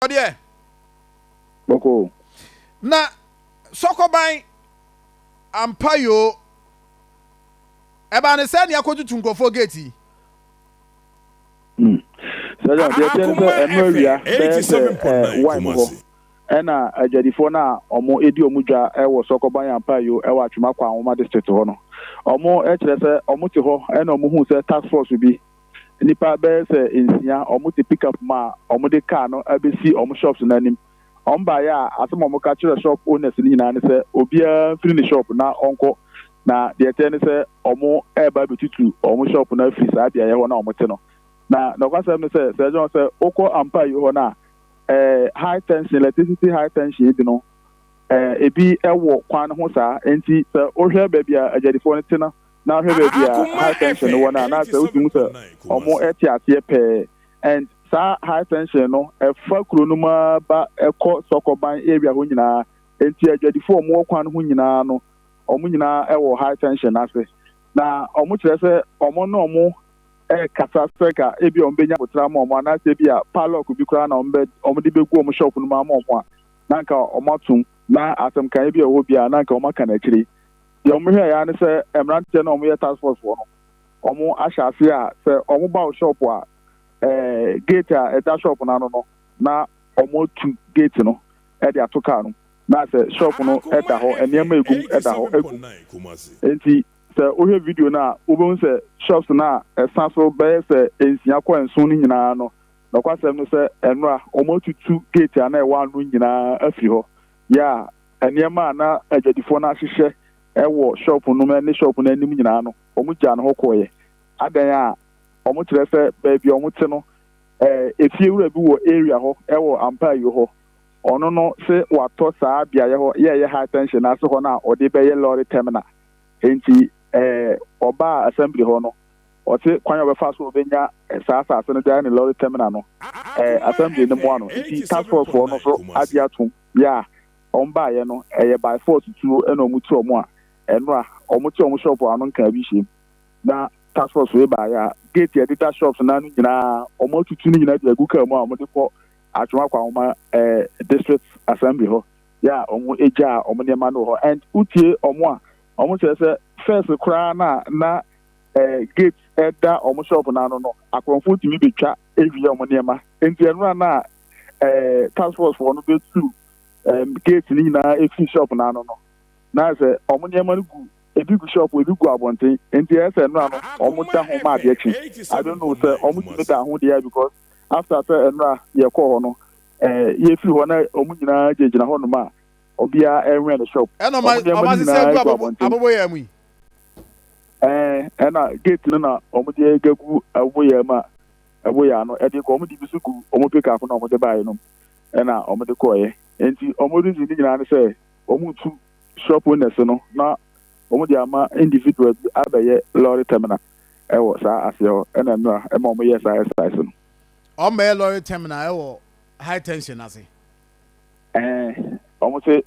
Ɔdeɛ. Bɔkɔɔ. Na sɔkɔban ampa yoo. Ɛbaa ne sɛ nea akɔtutu nkurɔfoɔ gate yi. Hmm. Sɛ deɛ ɛteɛ ne sɛ ɛno awia bɛyɛ sɛ eh, one mu hɔ ɛna adwadifoɔ no a wɔn edi wɔn dwa wɔ Sɔkɔban Ampayo wɔ Atwima Kwanwoma district hɔ no, wɔn kyerɛ sɛ wɔn te hɔ ɛna wɔn hu sɛ task force bi Nnipa bɛyɛ sɛ nsia, wɔte pickup mu a wɔde car no abɛsi wɔn shops no anim. Wɔbaeɛ a, asɛm a wɔka kyerɛɛ shop owners no nyinaa ne sɛ obiara mfiri ne shop na ɔnkɔ. Na deɛ ɛteɛ ne sɛ wɔreba abɛtutu wɔn shop no afiri saa beaeɛ hɔ no a wɔte no. Na nokwasɛm ne sɛ, Sir John, sɛ wokɔ Ampayi hɔ no a, eh, high tension, electricity high tension yi bi no, eh, ebi wɔ kwan no ho saa. Enti sɛ wohwɛ baabi a agyadifoɔ no te no, na hwɛ baabi a high tension no wɔ no a na sɛ wotumi hu sɛ wɔn te aseɛ pɛɛ and saa high tension no ɛfa kuro no mu ara ba ɛkɔ sɔkɔban area hɔ nyinaa nti adwadifoɔ a wɔwɔ kwan no ho nyinaa no wɔn nyinaa ɛwɔ high tension ase na wɔn kyerɛ sɛ wɔn ne wɔn ɛkasa sɛ ka ebi a wɔn bɛnya abotra ama wɔn anaasɛ ebi a padlock bi koraa na wɔn bɛ wɔn de bɛgu wɔn shop no mu ama wɔn a na nka wɔn atom na asɛm kan bi a ɛwɔ biara na nka wɔn aka no akyire. Deɛ wɔhwɛeɛ ara ne sɛ mmeranteɛ no a wɔyɛ task force foɔ no, wɔahyɛ aseɛ a sɛ wɔba wo shop a, ɛɛ gate a ɛda shop no ano no, na wɔatu gate no de ato car no mu. Na sɛ shop no da hɔ, nneɛma a ɛgu mu da hɔ agu. Enti sɛ wohwɛ video no a, wobɛhu sɛ shops no a ɛsa so bɛyɛ sɛ nsia kɔ nson no nyinaa no, nokwasɛm ne sɛ nnora wɔatutu gate a na ɛwɔ ano nyinaa afiri hɔ. Yɛ a Nneɛma a na adwadifoɔ no ahyehyɛ wɔ shop no mu ne shop no anim nyinaa no, wɔgyaa no hɔ kɔeɛ. Adɛn a? Wɔkyerɛ sɛ baabi a wɔte no, efiewura bi wɔ area hɔ wɔ Ampaayio hɔ. Ɔno no se watɔ saa beaeɛ hɔ yɛ ɛyɛ high tension no ase hɔ no a ɔde bɛyɛ lorry terminal. Enti ɔbaa assembly hɔ no, ɔse kwan a ɔbɛfa so a ɔbɛnya saa asase no de ayɛ ne lorry terminal no, assembly no mmoa no. Enti task force foɔ no nso agye atom. Yɛ a wɔn baayɛ no ɛyɛ by force tuo ɛna wɔn tu wɔn a ɛnora wɔn te wɔn shop ano nkaa bi hyɛm na task force wei baayɛ a gate a ɛdeda shops no ano nyinaa wɔn atutu no nyinaa de agu kaa mu a wɔn de kɔ Atwoma Kwahoma ɛɛ district assembly hɔ yɛ a wɔn egyaa wɔn nneɛma no wɔ hɔ and wotie wɔn a wɔn kyerɛ sɛ first koraa na na ɛɛ gate ɛda wɔn shop no ano no akorɔmfoɔ tumi betwa ewia wɔn nneɛma nti ɛnora na ɛɛ task force foɔ no bɛtu ɛɛm gate no nyinaa efiri shop no ano no na sɛ wɔn nneɛma no gu ebi gu shop ebi gu abɔnten nti ɛyɛ sɛ nnora no wɔn da ho ma adeɛ kye. I don't know sɛ wɔn tumi da ho deɛ because after sɛ nnora yɛkɔɔ hɔ no ɛɛ yɛfiri hɔ na wɔn nyinaa gyinagyina hɔ nom a obiara ɛnwɛn ne shop. Ɛna wɔn nneɛma ɔma no asesa nyinaa agu gu abɔnten. Aboboyaa mu yi. Ɛɛ ɛna gate no na wɔn de agu aboboyaa mu a ɛwɔ yɛ ano ɛde kɔ. Wɔn de bi nso gu wɔn pickup no a wɔde baeɛ no mu ɛna wɔn de kɔeɛ. Nti wɔn reason ne nyinaa ne sɛ wɔn retu shop owners no na wɔn de ama individual bi abɛyɛ lorry terminal ɛwɔ saa aseɛ hɔ ɛna nnura ɛma wɔn yɛ saa exercise no. Wɔn bɛyɛ lorry terminal ɛwɔ high tension ase. Ɛɛ wɔn se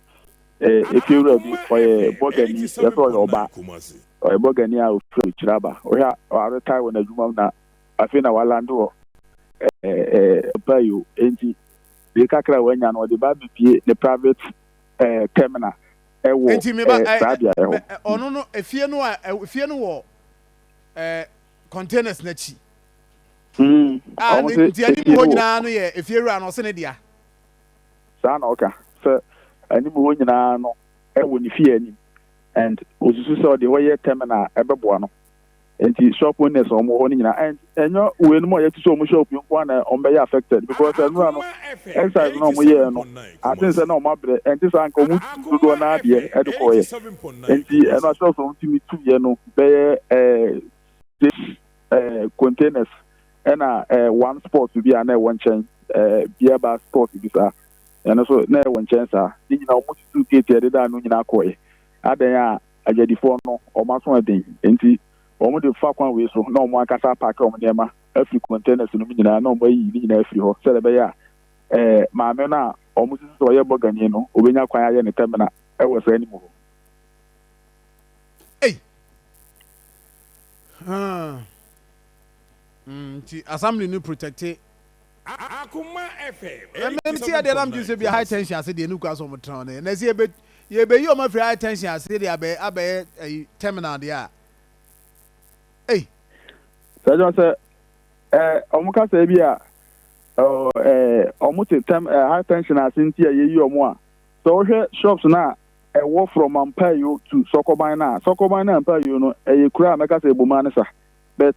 ɛɛ efiewura bi ɔyɛ bɔgani yɛsɛ ɔyɛ ɔba ɔyɛ bɔgani a ofiri akyire aba ɔhwɛ a ɔaretae wɔ n'adwuma mu na afei na walande wɔ ɛɛ Payo enti bere kakra a wanya no ɔde ba abɛbie ne private ɛɛ terminal ɛwɔ Enti me ba ɛɛ saa beaeɛ hɔ. Ɔno no efie no a efie no wɔ ɛɛ containers n'akyi. A Wɔn ne se nti anim efie hɔ no wɔ nyinaa no yɛ efie wura no ɔse ne dea. Saa na ɔka sɛ anim hɔ nyinaa no ɛwɔ ne fie anim and osusu sɛ ɔde hɔ yɛ terminal a ɛbɛboa no. Nti shop owners a wɔn wɔ hɔ no nyinaa and ɛnyɛ weinom a yɛte sɛ wɔn shop yi nko ara na wɔn bɛyɛ affected because ɛnora no exercise no a wɔn yɛɛ no I think sɛ na wɔn abrɛ ɛnte saa nka wɔn tu dodoɔ naa deɛ ɛde kɔɔyɛ nti ɛno shops a wɔn tumi tu yɛ no bɛyɛ ɛɛ six ɛɛ containers ɛna ɛɛ one spot bi a na ɛwɔ nkyɛn ɛɛ beer bar spot bi saa ɛno so na ɛwɔ nkyɛn saa ne nyinaa wɔn tutu gate ɛdeda ano nyinaa kɔɔyɛ adan a Agyadifoɔ no, wɔn aso yɛ den, enti wɔde fa kwan wei so na wɔn ankasa apaake wɔn nneɛma afiri containers no mu nyinaa na wɔayiyi ne nyinaa afiri hɔ sɛdeɛ ɛbɛyɛ a ɛɛ maame no a wɔsusu sɛ ɔyɛ bɔgani no, ɔbɛnya kwan ayɛ ne terminal wɔ saa anim hɔ. Ei! Hmm. Mm, nti assembly no protecte. Ɛmɛ ti adeɛ nam gye sɛ bi high tension ase deɛ nukura sɛ ɔmo tena hɔ no na ɛsɛ yɛbɛ yɛbɛyi ɔmo afiri high tension ase deɛ abɛyɛ abɛyɛ ɛyi terminal deɛ a ei. Sɛ ɛjɔ sɛ ɛɛ ɔmo kasa bi a ɛɛ ɔmo te tɛm ɛɛ high tension ase nti a yɛyi ɔmo a, sɛ ɔhwɛ shops na ɛwɔ from Ampayo to Sɔkɔban na Sɔkɔban na Ampayo no, ɛyɛ kura a mɛka sɛ eboma ne sa, but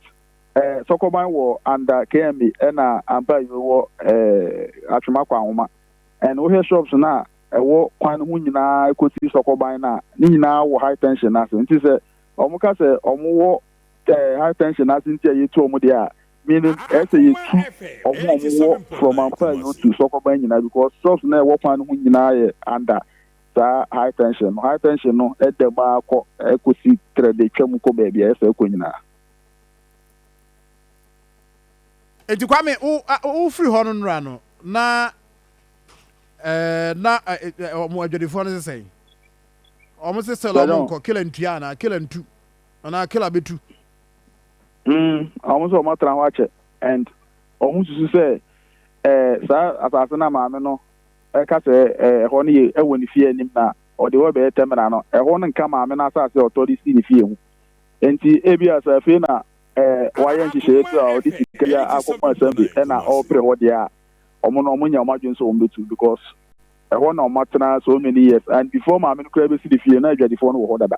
Sɔkɔban wɔ under KMA ɛna Ampayo wɔ Atwema Kwanhoma, and wohwɛ shops na ɛwɔ kwan no ho nyinaa ekosi Sɔkɔban na ne nyinaa wɔ high tension n'ase. Nti sɛ ɔmo ka sɛ ɔmo wɔ high tension n'ase nti a yɛtu ɔmo deɛ a, meaning ɛsɛ yɛtu ɔmo a ɔmo wɔ from Ampayo to Sɔkɔban nyinaa, because shops na ɛwɔ kwan no ho nyinaa yɛ under saa high tension no. High tension no ɛda mu akɔ ɛkɔsi trɛ de twam kɔ baabi a ɛsɛ ɛkɔ nyinaa. Eti Kwame, wo wo firi hɔ no nura no na na ɔmo adwadifoɔ no sesɛn ɔmo sɛ sɛ ɔmo nkɔ kila ntua anaa kila ntu anaa kila bɛtu? Ɔmo sɛ ɔmo atena hɔ akyɛ and ɔmo susu sɛ saa asase na maame no ɛka sɛ ɛhɔ no yɛ ɛwɔ ne fie anim na ɔde hɔ bɛyɛ terminal no, ɛhɔ no nka maame no asase a ɔtɔ de si ne fie ho. Nti ebi a sɛ afei na wayɛ nhyehyɛeɛ bi a ɔde sika bi akɔkɔ assembly ɛna ɔrepere hɔ deɛ a, ɔmo no ɔmo nya ɔmo adwene sɛ ɔmo bɛtu, because ɛhɔ na ɔmo atena so many years, and before maame no koraa bɛsi ne fie na adwadifoɔ no wɔ hɔ dada.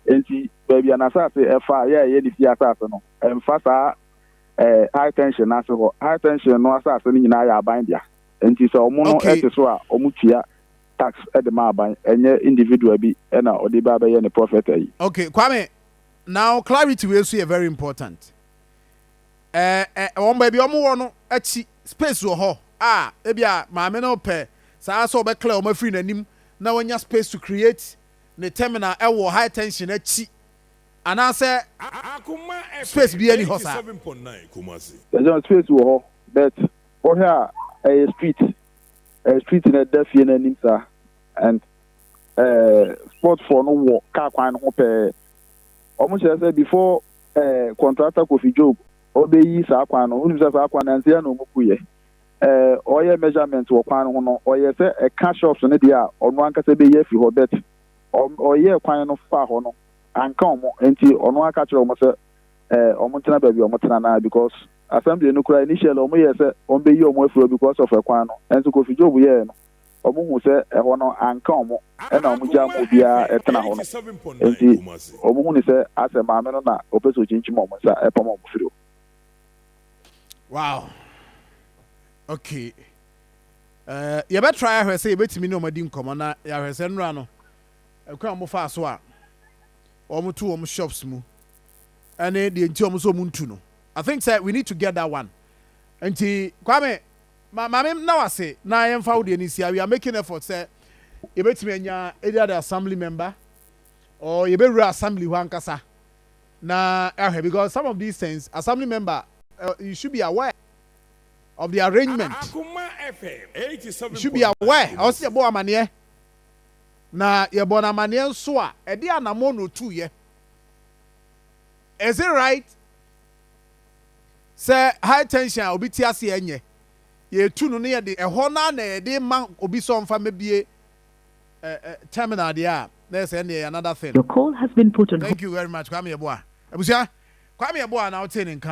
Nti baabi a n'asase ɛfa yɛ ɛyɛ ne fie asase no, ɛmfa saa high tension n'ase hɔ. High tension no asase no nyinaa yɛ aban dea, nti sɛ ɔmo no ɛte so a, ɔmo tua tax ɛde ma aban, ɛnyɛ individual bi ɛna ɔde ba abɛyɛ ne profit ayi. Okay Kwame, now clarity wei so yɛ very important. ɛɛ ɛ wɔn baabi wɔn wɔ no akyi, space wɔ hɔ a ebi a maame no pɛ saa sɛ ɔbɛ clear wɔn afiri n'anim na wɔnya space to create ne terminal ɛwɔ high tension akyi, anaasɛ space bi ɛni hɔ saa? Ɛsɛ space wɔ hɔ, but wɔhwɛ a ɛyɛ street, ɛyɛ street na ɛda fie n'anim saa, and spot foɔ no wɔ kaa kwan no ho pɛɛ. Wɔn kyerɛ sɛ before contractor Kofi Job ɔbɛyi saa kwan no, wonim sɛ saa kwan no nseɛ na ɔmo bu yɛ ɔyɛ measurement wɔ kwan no ho no, ɔyɛ sɛ ɛka shops no deɛ a, ɔno ankasa bɛyi afiri hɔ, but ɔyɛ kwan no fa hɔ no anka ɔmo, nti ɔno aka kyerɛ ɔmo sɛ ɔmo tena baabi a ɔmo tena naa, because assembly no kora initially ɔmo yɛ sɛ ɔmo bɛyi ɔmo afiri hɔ because of ɛkwan no. Ɛnso Kofi Job yɛɛ no, ɔmo hu sɛ ɛhɔ no anka ɔmo, ɛna ɔmo gya mo obiara ɛtena hɔ no. Nti ɔmo hu ne sɛ asɛ maame no na ɔpɛ sɛ ɔkyinkyim ɔmo nsa ɛpam ɔmo firi hɔ. Wow, okay, yɛbɛ try ahwɛ sɛ yɛbɛtumi ne ɔmo adi nkɔmɔ na yɛahwɛ sɛ nnura no ɛkwan a ɔmo fa so a wɔn to wɔn shops mu ɛne deɛ nti wɔn nso wɔn ntu no. I think sɛ we need to get that one. Nti Kwame, ma maame na wase na yɛmfa wo deɛ ne si. We are making effort sɛ yɛbɛtumi anya either the assembly member or yɛbɛwura assembly hɔ ankasa na ahwɛ, because some of these things, assembly member, you should be aware of the arrangement. You should be aware. Ɔsi yɛbɔ amaneɛ na yɛbɔ n'amaneɛ nso a, ɛde anamɔ na otu yɛ. Is it right sɛ high tension a obi te ase ɛnyɛ yɛtu no ne yɛde ɛhɔ naa na yɛde ma obi sɛ ɔmfa mɛbie ɛ ɛ terminal deɛ a, na yɛ sɛ ɛndeɛ another thing. Your call has been put on Thank you very much, Kwame Yeboah. Abusua, Kwame Yeboah na ɔte ne nka.